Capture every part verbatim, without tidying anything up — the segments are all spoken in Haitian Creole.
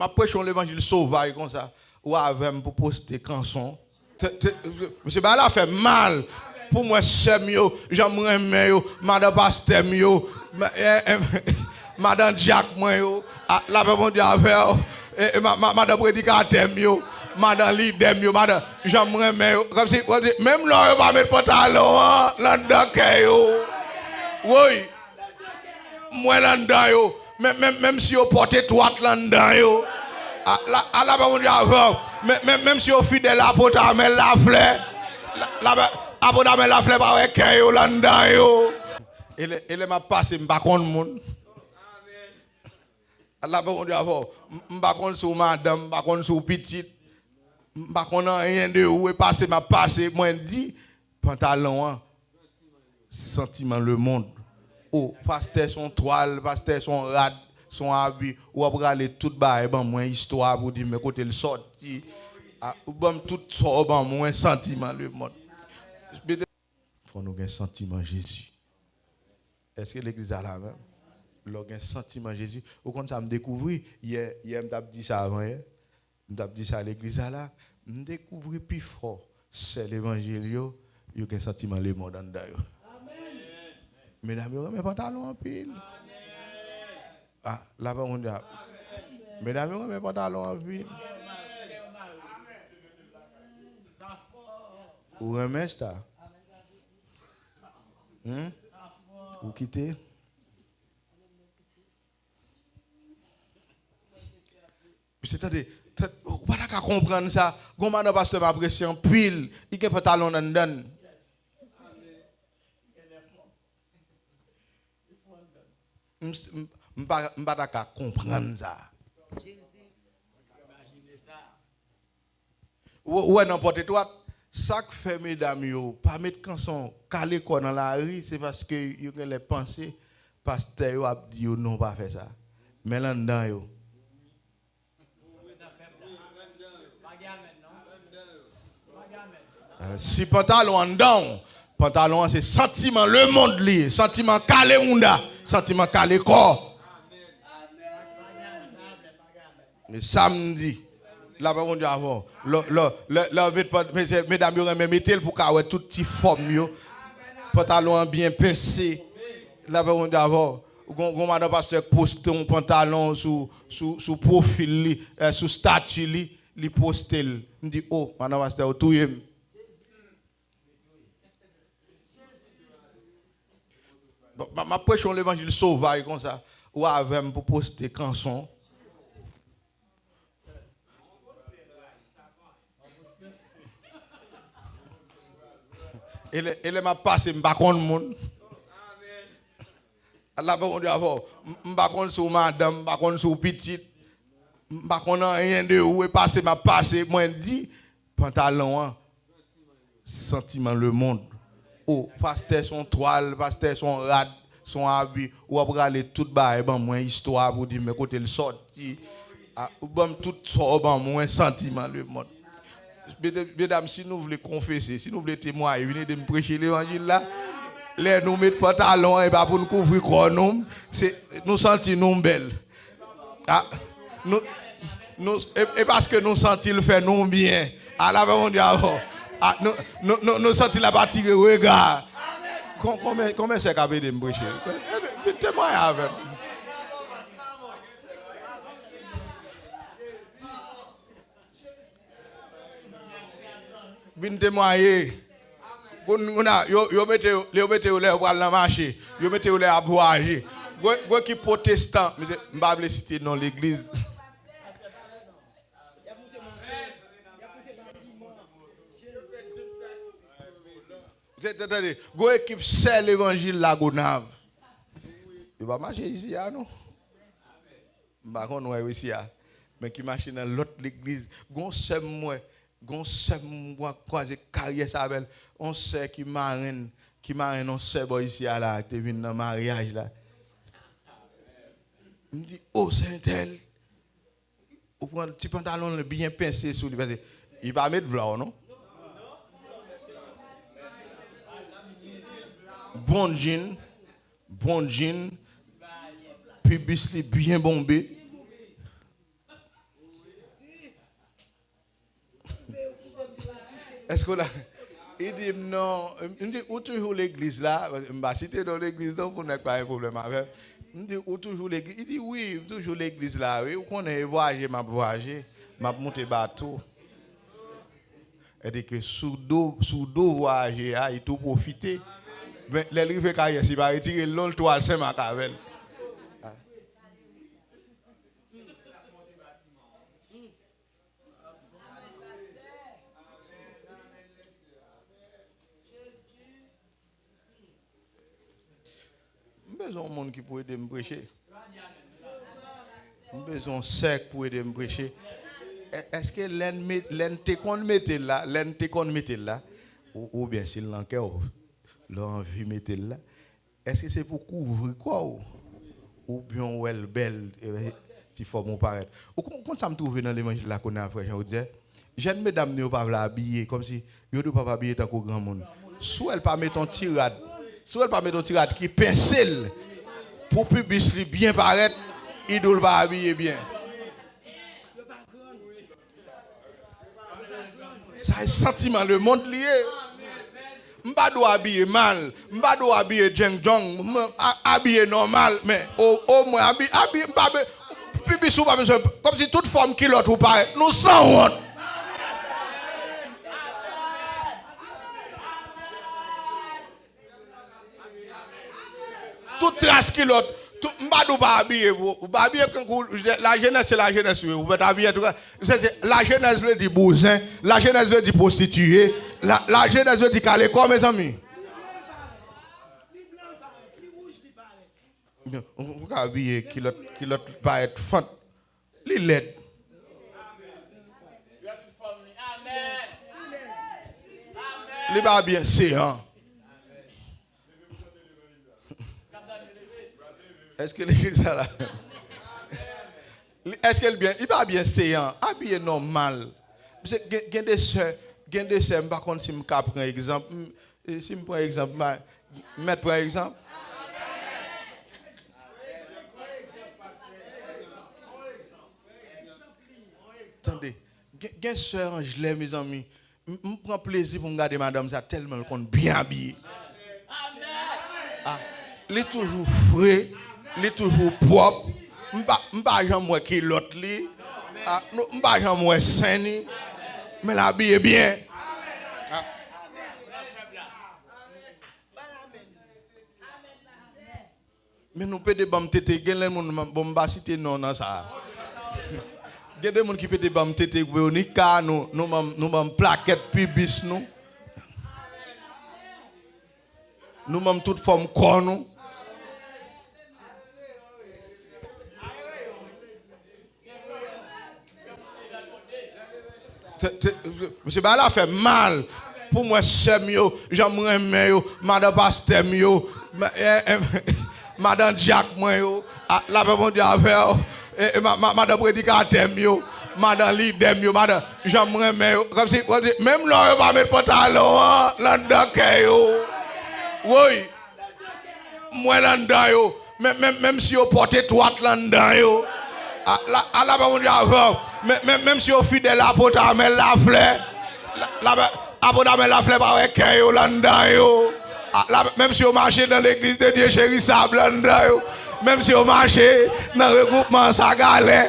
M ap preche yon levanjil sovaj konsa. Ou avè m pou poste kanson. Te- te- Mesye, bagay la fè mal pou mwen, sè m yo, jan m renmen yo, madan pastè m yo, ma- eh, eh, madan dyak mwen yo, a, lapè Bondye avè w, eh, eh, ma- ma- madan predikatè m yo, madan lidè m yo, madan jan m renmen yo. Kòmsi, kòmsi, menm lè yo pa met pantalon an, nan anndan kè yo. Woy! M wè l anndan yo. Menm, menm, menm si yo pòt etwat l anndan yo. A, la, a, lapè Bondye avè w. Men, men, menm si yo fidèl, apot Amèl Laflè. La, la, apot Amèl Laflè pa wè kè yo l anndan yo. E lè, e lè m ap pase, m pa konn moun. A, lapè Bondye avè w. M, m pa konn si w madanm, m pa konn si w pitit. M pa konn anyen de ou, e pase m ap pase, mwen di, pantalon an, santiman lemonn. O, pastè se yon twal, pastè se yon rad, se yon abi, ou ap rale tout bagay ban mwen, istwa pou di men kote l sòti. A, ou ban m tout sa w ban mwen, santiman lemonn. Fò nou gen santiman Jezi. Èske legliz la la menm? Lè w gen santiman Jezi, ou konn sa m dekouvri yè, yè m t ap di sa avan yè. M t ap di sa legliz la la, m dekouvri pifò sè levanjil yo, yo gen santiman lemonn anndan yo. Medam yo renmen pantalon anpil. A, lapè Bondye a. Medam yo renmen pantalon anpil. Ou renmen sa? Hmm? Ou kite? Misye tande, tan- ou pa ta ka konprann sa. Gon madan pastè m apresye anpil, li gen pantalon anndan l. M, m, m pa, m pa ta ka konprann sa. Ou, ou wè nan pòt etwat, sa k fè medam yo pa met kanson kale kò nan lari, se paske yo genlè panse pastè yo ap di yo non, pa fè sa. Men l anndan yo. Si pantalon anndan w, pantalon an se santiman lemonn li ye, santiman kale mounda, santiman kale kò. Men sa m di, lapè Bondye avè w. Lè, lè, lè, lè w met pan- mesye, medam yo renmen mete l pou ka wè tout ti fòm yo. Pantalon an byen pense. Lapè Bondye avè w. Gon, gon madan pastè k poste yon pantalon sou, sou, sou pwofil li, eh, sou stati li, li poste l. M di, o, madan pastè, ou touye m. Bon, m, m ap preche yon levanjil sovaj konsa. Ou avè m pou poste kanson. E lè, e lè m ap pase, m pa konn moun. Lapè Bondye avè w. M, m pa konn si w madanm, m pa konn si w pitit. M pa konn anyen de ou, e pase m ap pase, mwen di, pantalon an, santiman lemonn. O, pastè se yon twal, pastè se yon rad, se yon abi, ou ap rale tout bagay ban mwen, istwa pou di men kote l sòti. A, ou ban m tout sa w ban mwen, santiman lemonn. Medam, si nou vle konfese, si nou vle temwaye, vin ede m preche levanjil la. Lè nou met pantalon an, e pa pou n kouvri kò nou, se, nou santi nou bèl. A, nou, nou, e, e paske nou santi l fè nou byen. A, lapè Bondye avè w. A, nou, nou, nou, nou santi l ap atire rega. Kon- Konbyen, konbyen sè k ap ede m preche? Vin temwaye avè m. Vin temwaye. Koun- kounye a, yo, yo mete yo, yo mete yo lè yo pral nan mache. Yo mete yo lè y ap vwayaje. Gwo, gwo ekip pwotestan, mesye, m pa vle site non legliz. Mesye, tande, gwo ekip sè levanjil Lagonav. Yo pa mache isi a, non. M pa konn wè yo isi a. Men ki mache nan lòt legliz. Gon sè m wè, gon sè m wa- kwaze karyè sa avè l. On sè ki marenn, ki marenn on sè bò isi a la, te vin nan maryaj la. M di, o, se entèl. Ou pran ti pantalon l byen pense sou li, paske li pa met vlò, non. Bon jean, bon jean, pibis li byen bonbe. Èske w la? Li di m, "Non." M di, "Ou toujou legliz la?" M pa site non legliz non pou nèg pa gen pwoblèm avè m. M di, "Ou toujou legliz?" Li di, "Wi, m toujou legliz la, wi. Ou konnen, e vwayaje m ap vwayaje, m ap moute bato." Sètadi ke sou do, sou do vwayaje a, li tou pwofite. Men, lè l rive kay S, li pa retire l non, l tou al Senmak avè l. M bezwen yon moun ki pou ede m preche. M bezwen yon sè k pou ede m preche. È-, èske lè n met-, lè n te konn mete l la, lè n te konn mete l la, ou, oubyen si l nan kè w, lè w anvi mete l la, èske se pou kouvri kò w? Oubyen w wè l bèl, e, ti fòm ou parèt? Ou kon-, konn sa m twouve nan levanjil la kounye a, frè Jean Rodier? Jèn medam nou yo pa vle abiye, kòmsi yo di w pa abiye tankou granmoun. Si w wè l pa met yon ti rad, si w wè l pa met yon ti rad ki pense l pou pibis li byen parèt, li di w l pa abiye byen. Sa e santiman lemonn li ye. M pa dwe abiye mal, m pa dwe abiye djengdjong, m a-, abiye nòmal, men o, omwen abi-, abi-, m pa be-, pibis ou pa bezwen, kòmsi tout fòm kilòt ou parèt, nou sanwont. Tout tras kilòt, tout, m pa di w pa abiye, bro. Ou pa abiye kankou, lajenès se lajenès, wi. Ou mèt abiye tou. Se, se, lajenès vle di bouzen, lajenès vle di pwostitiye, la, lajenès vle di kale kò, mezanmi. Ou, ou ka abiye kilòt, kilòt parèt fant. Li lèd. Li pa byen seyan. Èske legliz sa la? Li, èske l byen? Li pa byen seyan. Abiye nòmal. Paske gen, gen de sè, gen de sè, m pa konn si m ka pran egzanp. M, e si m pran egzanp, m pa, m mèt pran egzanp. Tande, gen, gen sè Anjlè, mezanmi, m, m pran plezi pou m gade madanm sa, tèlman l konn byen abiye. Ah, li toujou fre, li toujou pwòp. M pa, m pa janm wè kilòt li. Ah, nou, m pa janm wè sen li. Men l abiye byen. Ah. Men nou pede ban m tete, gen lè moun, bon, m pa site non nan sa. Gen de moun ki pede ban m tete, Veronica, nou, nou ban m, nou ban m plakèt pibis nou. Nou ban m tout fòm kò nou. Se, se, mesye, bagay la fè m mal pou m wè sè m yo, jan m renmen yo, madan pastè m yo, ma-, eh, eh, madan dyak mwen yo, a, lapè Bondye avè w, eh, eh, ma-, ma-, madan predikatè m yo, madan lidè m yo, madan, jan m renmen yo, kòmsi, kòmsi, menm lò yo pa met pantalon an, l anndan kè yo. Woy! M wè l anndan yo. Men, men, menm si yo pòt etwat l anndan yo. A, la, a, lapè Bondye avè w. Men, men, menm si yo fidèl apot Amèl Laflè. La, la, apot Amèl Laflè pa wè kè yo l anndan yo. A, la, menm si yo mache nan legliz de Dye Cherisab l anndan yo. Menm si yo mache nan regwoupman Sagalè.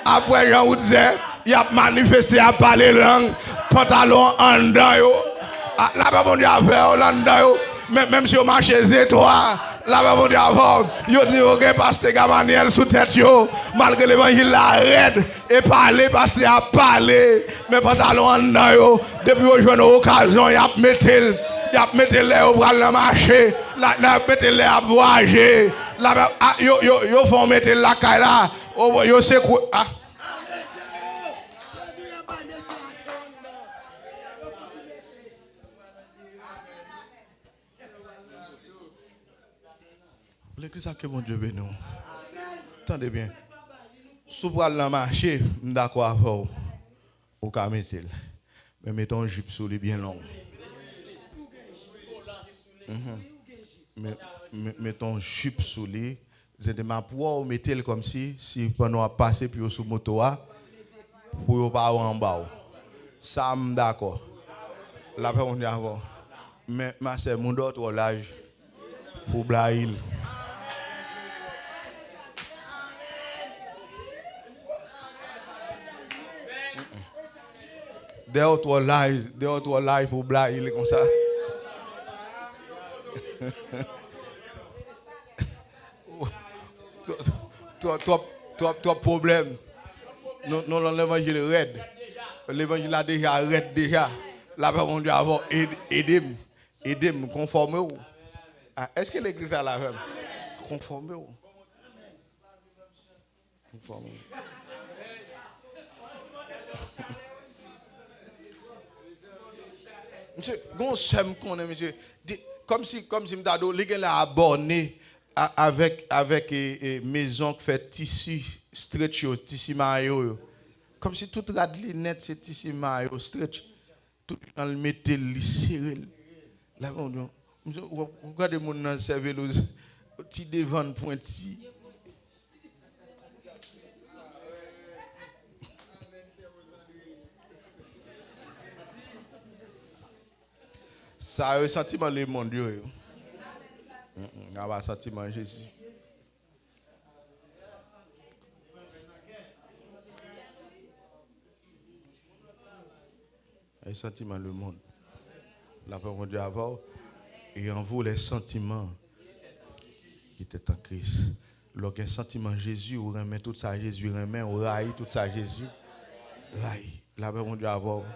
Ap wè Jan Wout Zè. Y ap manifeste, y ap pale lang, pantalon anndan yo. A, lapè Bondye avè w, l anndan yo. Men, menm si yo mache zetwa, lapè Bondye avè w. Yo di yo gen pastè Gamaliel sou tèt yo, malgre levanjil la rèd, e pale pastè a ap pale, men pantalon anndan yo. Depi yo jwenn yon okazyon, y ap mete l. Y ap mete l lè yo pral nan mache, la, y ap mete l lè y ap vwayaje. Lapè, a, yo, yo, yo fè w mete l lakay la. O, yo sekwe, a. Legliz la, ke Bondye beni w. Tande byen. Si w pral nan mache, m dakò avè w. Ou ka mete l. Men mete yon jip sou li byen long. Mhm. Men, men, mete yon jip sou li. Se te m ap wè w mete l kòmsi, si pandan w ap pase pou yo sou moto a, pou yo pa wè anba w. Sa m dakò. Lapè Bondye avè w. Men, ma sè, mouda w twò laj pou w blayi l. Dèyè w twò laj, dèyè w twò laj pou w blayi l konsa. Twòp, twòp, twòp, twòp pwoblèm. Nou, nou nan levanjil rèd. Levanjil la deja rèd deja. Lapè Bondye avè w. Ed-, ede m. Ede m. Konfòme w. Ah, èske legliz la la avè m? Konfòme w. Konfòme w. Misye, gon sè m konnen, misye. Di, kòmsi, kòmsi m ta di w, li genlè abòne a, avèk, avèk, e, e, mezon k fè tisi stretch yo, tisi mayo yo. Kòmsi tout rad linèt se tisi mayo stretch. Tout jan l mete l, li sere l. La, bon, bon. Misye, w, w gade moun nan sè velo, ti devan l pwenti. Sa yo santiman lemonn yo ye. Mm, mm, sa pa santiman Jezi. E santiman lemonn. Lapè Bondye avè w. Et en vous les sentiments qui étaient en Christ. Lè w gen santiman Jezi, ou renmen tout sa Jezi renmen, ou rayi tout sa Jezi rayi. Lapè Bondye avè w.